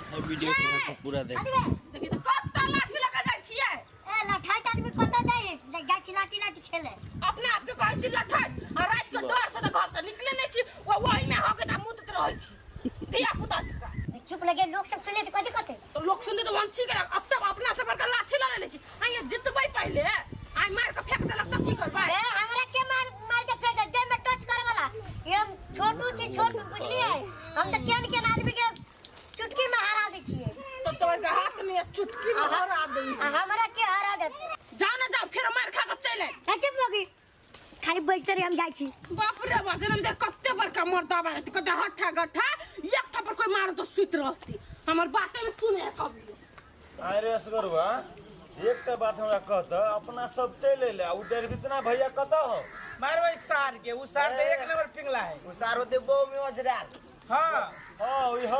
एहि वीडियो के अहाँ सब पूरा देखू। देखी तऽ कत्ता लाठी लऽ कऽ जाइ छियै। ए लठाइत आदमी कतऽ जाइ जाइ छी लाठी लाठी खेले। अपना आपके कहै छी लठाइत आ राति के डर से तऽ घर से निकले नहि छी, ओ ओहिमे हगैत आ मुतैत रहै छी धिया पुता जकाँ। चुप लगे, लोक सब सुने तऽ कथी कहतै? तऽ लोक सुनतै तऽ वंशी के अब तक अपना सब बड़का लाठी लऽ लेने छी। आइ जितबै पहिले, आइ मारि कऽ फेंक देलक तऽ की करबै? ए हमरा के मार मार के फेंक दे, देह में टच करे वाला ये हम छोटू छी, छोटू बुझलियै? हम तऽ केहन केहन आदमी के चुटकी में हरा दै छियै। तो तोहर के हाथ में चुटकी में हरा दै। आ हमरा के हरा देत? जाओ ना जाओ, फिर मार खा के चलि आइ। ए, चुप लगी, खाली बैठते रही, हम जाइ छी। बाप रे बाप, जनम दे कते बड़का मर्दाबा रहती, कते हट्ठा गट्ठा, एक थप्पड़ कोई मारो तो सुति रहती। हमर बाते में सुने है कभी। अरे असगरुआ, एकटा बात हमरा कहत, अपना सब चलि अयलै आ उ डरबितना भैया कतऽ हो? मारबै सार के, उ सार तऽ एक नंबर पिंगला है। उ सार होते बहु में अजराल। हाँ। हाँ, ई है।